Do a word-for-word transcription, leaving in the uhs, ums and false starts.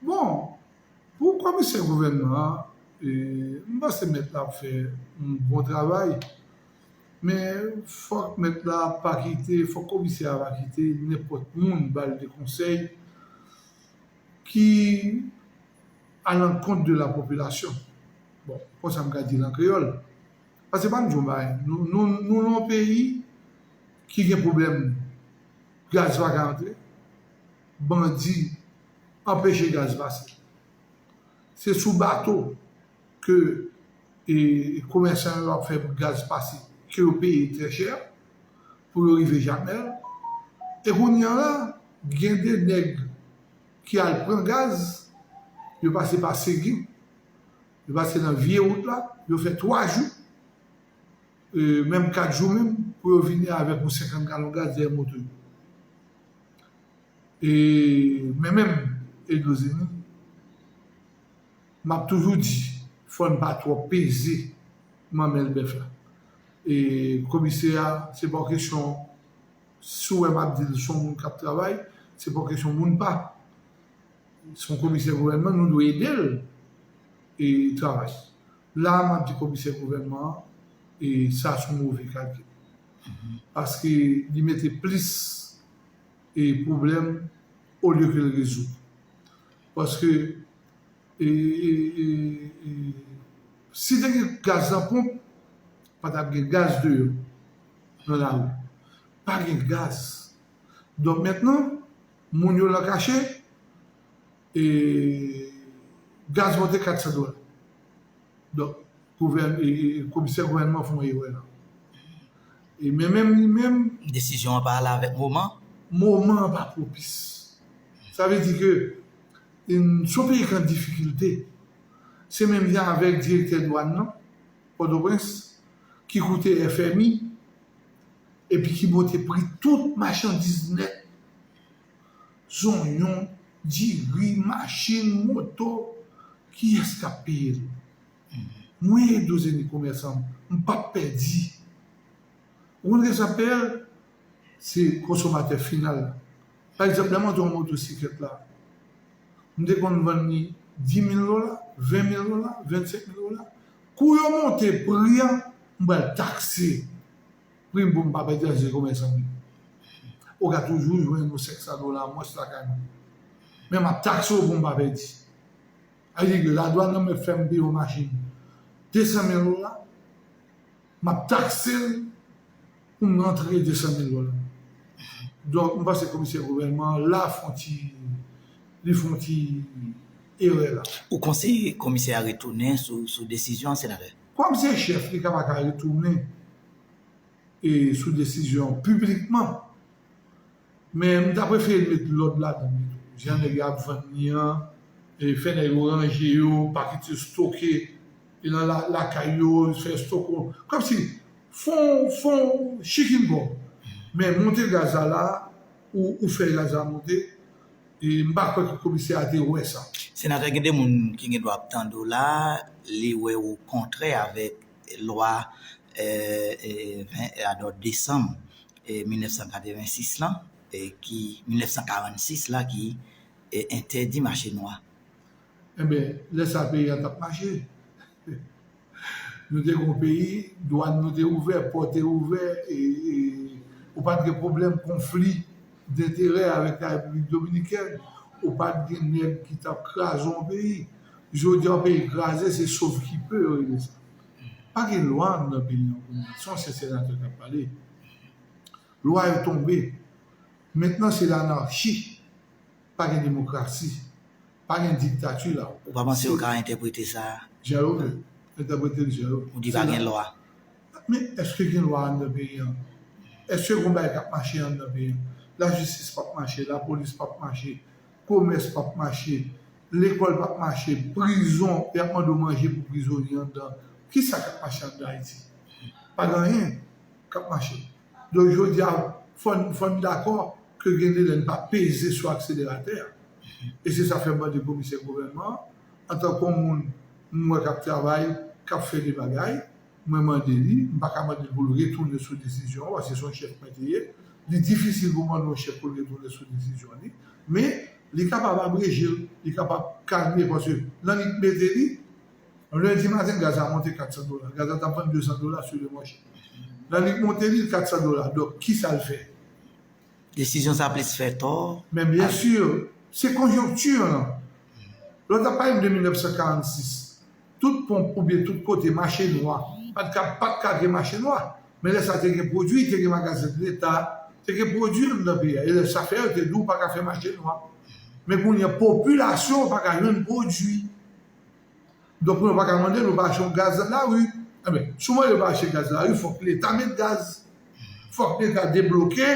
Bon, pou komisè gouvènman an, e, m panse mèt la ap fè yon bon travay, men fòk mèt la pa kite, fòk komisè a pa kite nenpòt moun ba l de konsèy ki à l'encontre de la population. Bon, konsa m ka di l an kreyòl. Paske pa m di yon bagay, nou, nou, nou nan yon peyi ki gen pwoblèm gaz pa ka antre, bandi anpeche gaz pase. Se sou bato ke, e, komèsan yo ap fè gaz pase, ke yo peye trè chè pou yo rive Jakmèl. E kounye a la, gen de nèg ki al pran gaz, yo pase pa Segin, yo pase nan vye wout la, yo fè twa jou, e, menm kat jou menm, pou yo vini avèk yon senkant galon gaz dèyè moto yo. E, men menm, Edozeni, m ap toujou di, fò n pa twò peze manmèl bèf la. E komisè a, se pa yon kesyon, si w wè m ap di l se yon moun k ap travay, se pa yon kesyon moun pa. Se yon komisè gouvènman, nou dwe ede l e travay. La, m ap di komisè gouvènman an, e sa se yon move kalkil. Paske li mete plis, e, pwoblèm olye ke l rezoud. Paske, e, e, e, e, si te gen gaz nan ponp, pa t ap gen gaz deyò, nan lari. Pa gen gaz. Donk, mentnan, moun yo nan kache, e, gaz monte kat san dola. Donk, gouvèn-, e, e, komisè gouvènman fè yon erè la. E, men menm li menm, desizyon an pa ale avèk moman. Moman an pa pwopis. Sa vle di ke, e, se yon peyi k an difikilte. Se menm jan avèk direktè dwàn nan, Pòtoprens, ki koute F M I, epi ki monte pri tout machandiz nèt. Zonyon, diri, machin, moto, kiyès k ap peye l? Mwen, Edozeni, komèsan, m p ap pèdi. Ou konn kiyès k ap peye l? Se konsomatè final la. Pa egzanp, lè m monte yon motosiklèt la, m te konn vann li dis mil dola, ven mil dola, vennsenk mil dola. Kou yo monte pri a, m pral takse pri m pou m pa pèdi, se komèsan m ye. Ou ka toujou jwenn yon senk san dola mwens lakay mwen. Men m ap takse w pou m pa pèdi. Sa vle di ke ladwàn nan mèt fè m peye yon machin de san mil dola, m ap takse l pou m rantre de san mil dola. Donk, m panse komisè gouvènman an la fè yon ti, li fè yon ti erè la. Ou konseye komisè a retounen sou, sou desizyon an, senatè? Kòm se chèf, li ka pa ka retounen, e, sou desizyon an piblikman. Men m ta prefere l met lòd ladan l tou. Jan nèg yo ap vann li an, e fè nèg yo ranje yo, pa kite yo stoke, e nan la-, lakay yo, fè stoke. Kòmsi, fè yon, fè yon chicken bò. Men monte gaz la la, ou, ou fè gaz la monte, e m pa kwè ke komisè a te wè sa. Senatè, gen de moun ki gen dwa ap tande w la, li wè w kontrè avèk lwa, e, e, ven, e, alò, desanm, e, mil nèf san katrevensis lan, e, ki, mil nèf san karannsis la, ki, e, entèdi mache nwa. Enben, lè sa peyi a t ap mache. Nou te gen yon peyi, dwàn nou te ouvè, pò te ouvè, e, e ou pa t gen pwoblèm konfli denterè avèk la Repiblik Dominikèn, ou pa t gen nèg ki t ap kraze yon peyi. Jodi a, yon peyi kraze, se sauve qui peut yo rele sa. Pa gen lwa anndan peyi an kounye a. Se yon ansyen senatè k ap pale. Lwa yo tonbe. Mentnan, se lanarchi. Pa gen demokrasi. Pa gen diktati la. Ou pa panse yo ka entèprete sa? Jan yo vle. Entèprete l jan yo vle. Ou di pa gen lwa. Men èske gen lwa anndan peyi an? Èske gen bagay k ap mache anndan peyi an? Lajistis p ap mache, lapolis p ap mache, komès p ap mache, lekòl p ap mache, prizon, y ap mande w manje pou prizonye anndan. Kisa k ap mache anndan Ayiti? Pa gen anyen k ap mache. Donk, jodi a, fò n, fò n dakò ke gen de lè n pa peze sou akseleratè a. E se sa fè m mande komisè gouvènman an, antanke yon moun m wè k ap travay, k ap fè de bagay, mwen mande li, m pa ka mande l pou l retounen sou desizyon an, paske se yon chèf mwen te ye. Li difisil pou mande yon chèf pou l retounen sou desizyon li. Men, Li kapab abreje l, li kapab kalme, paske nan li mete li, lendi maten, gaz la monte kat san dola. Gaz la t ap vann de san dola sou le mache. Nan li monte li kat san dola. Donk, ki sa l fè? Desizyon sa plis fè tò. Men byen si, se konjonkti lan. Lè w t ap pale m de mil nèf san karannsis, tout ponp oubyen tout kote mache nwa, pa t ka, pa t ka gen mache nwa. Men lè sa te gen pwodui, te gen magazen de Leta, te gen pwodui anndan peyi a. E lè sa fè yo te di w pa ka fè mache nwa. Men kounye a, popilasyon pa ka jwenn pwodui. Donk, nou pa ka mande nou pa achte yon gaz nan lari. Enben, si w mande yo pa achte gaz nan lari, fòk Leta met gaz. Fòk Leta debloke